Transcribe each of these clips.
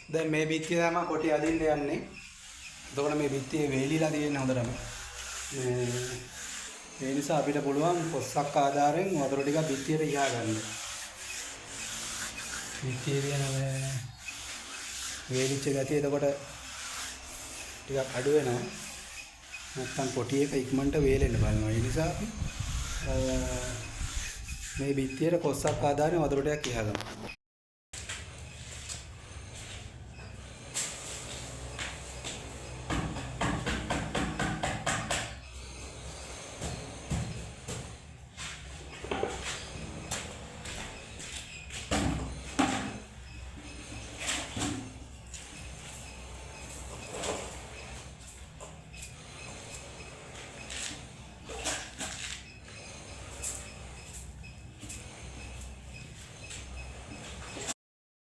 දැන් මේ බිත්තිය තමයි පොටි අදින්න යන්නේ. එතකොට මේ බිත්තියේ වේලිලා තියෙන හොඳටම. මේ ඒ නිසා අපිට පුළුවන් පොස්සක් ආධාරයෙන් වතුර ටිකක් බිත්තියට ඉහා ගන්න. බිත්තියේ තියෙන මේ වේලිච්ච ගතිය එතකොට ටිකක් අඩු වෙනවා. නැත්තම් පොටි එක ඉක්මනට වේලෙන්න බලනවා. ඒ නිසා අපි මේ බිත්තියට කොස්සක් ආධාරයෙන් වතුර ටිකක් ඉහා ගමු.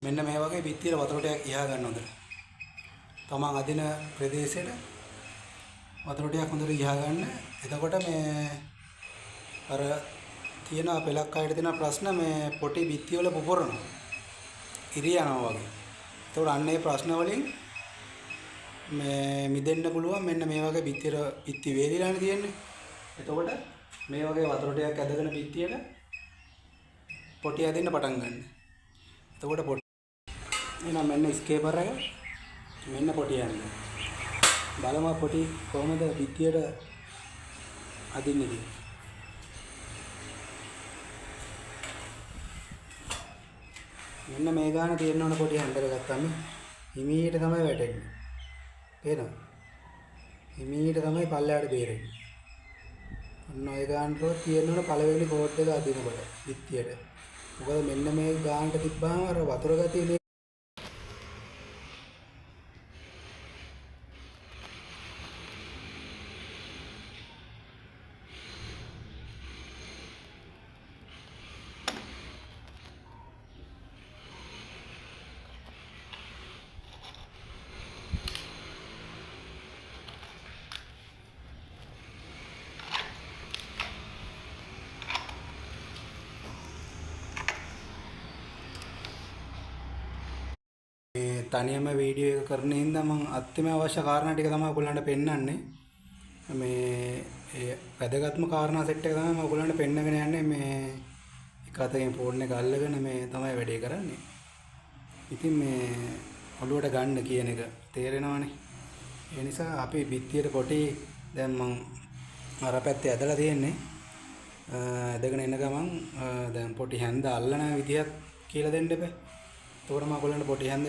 මෙන්න මේ වගේ බිත්තියට වතුර ටිකක් ඉහා ගන්න හොඳට. තමන් අදින ප්‍රදේශයට වතුර ටිකක් හොඳට ඉහා ගන්න. එතකොට මේ අර තියෙන පෙලක් අයට තියෙන ප්‍රශ්න මේ පොටි බිත්ති වල පුපුරනවා. ඉරි යනවා වගේ. එතකොට අන්න ඒ ප්‍රශ්න වලින් මේ මිදෙන්න පුළුවන් මෙන්න මේ වගේ බිත්තියට බිත්ති වේලිලානේ තියෙන්නේ. එතකොට මේ වගේ වතුර ටිකක් ඇදගෙන බිත්තියට පොටි අදින්න පටන් ගන්න. එතකොට පොටි එහෙනම් මෙන්න ස්කේපර් එක මෙන්න පොටි යන්නේ. බලමු පොටි කොහොමද බිත්තියට අදින්නේ කියලා. මෙන්න මේ ගාන තියෙන්න ඕන පොටි හැන්දර ගත්තම හිමීට තමයි වැටෙන්නේ. පේනවද? හිමීට තමයි පල්ලෙහාට බේරෙන්නේ. ඔන්න ඔය ගානට තියෙන්න ඕන පළවෙනි කෝඩ් එක අදිනකොට බිත්තියට. මොකද මෙන්න මේ ගානට තිබ්බාම අර වතුර ගතිය මේ තනියම වීඩියෝ එක කරන හින්දා මං අත්‍යම අවශ්‍ය කාරණා ටික තමයි ඔයගොල්ලන්ට පෙන්නන්නේ. මේ ඒ වැදගත්ම කාරණා සෙට් එක තමයි මම ඔයගොල්ලන්ට පෙන්නගෙන යන්නේ. මේ එක අතකින් ෆෝන් එක අල්ලගෙන මේ තමයි වැඩේ කරන්නේ. ඉතින් මේ ඔළුවට ගන්න කියන එක තේරෙනවනේ. ඒ නිසා අපි බිත්තියට පොටි දැන් මං අර පැත්තේ ඇදලා තියෙන්නේ. ඇදගෙන එන ගමන් දැන් පොටි හැන්ද අල්ලන විදිහක් කියලා දෙන්න එපා. එතකොට මම ඔයගොල්ලන්ට පොටි හැන්ද